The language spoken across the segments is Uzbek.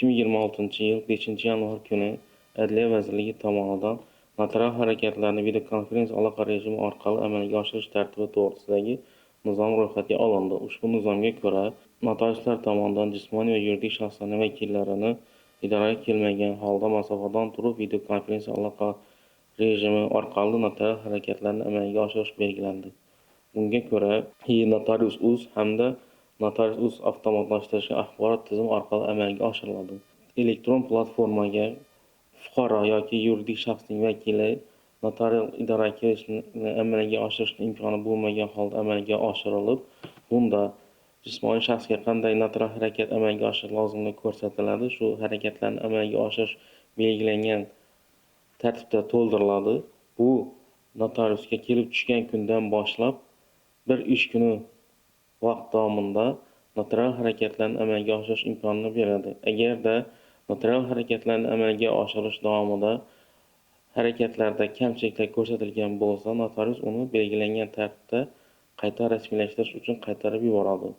2026-yil 5-yanvar kuni Adliya vazirligi tomonidan notarial harakatlarni videokonferens aloqa rejimi orqali amalga oshirish tartibi to'g'risidagi nizom ro'yxatga olindi. Ushbu nizomga ko'ra, notariuslar tomonidan jismoniy va yuridik shaxslarning vakillarini idoraga kelmagan holda masofadan turib videokonferensiya aloqa rejimi orqali notarial harakatlarni amalga oshirish belgilandi. Bunga ko'ra, e-notarius.uz hamda notarius.uz avtomatlashtirilgan axborot tizimi orqali amalga oshiriladi. Elektron platformaga fuqaro yoki yuridik shaxsning vakili notarial idoraga kelishni amalga oshirishni imkoni bo'lmagan holda amalga oshirilib, bunda jismoniy shaxsga qanday notarial harakat amalga oshirish lozimligi ko'rsatiladi. Shu harakatlarni amalga oshirish belgilangan tartibda to'ldiriladi. Bu notariusga kelib tushgan kundan boshlab bir ish kuni vaqt davomida notarial harakatlarni amalga oshirish imkonini beradi. Agarda notarial harakatlarni amalga oshirish davomida harakatlarda kamchiliklar ko'rsatilgan bo'lsa, notarius uni belgilangan tartibda qayta rasmiylashtirish uchun qaytarib yuboradi.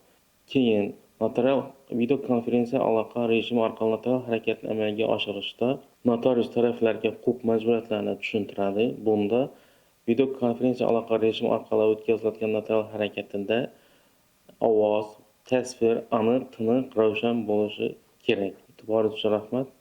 Keyin notarial videokonferensiya aloqa rejimi orqali notarial harakatni amalga oshirishda notarius taraflarga huquq majburiyatlarini tushuntiradi. Bunda videokonferensiya aloqa rejimi orqali o'tkazilayotgan notarial harakatida ovoz, tasvir aniq, tiniq, ravshan bo'lishi kerak. E'tiboringiz uchun rahmat.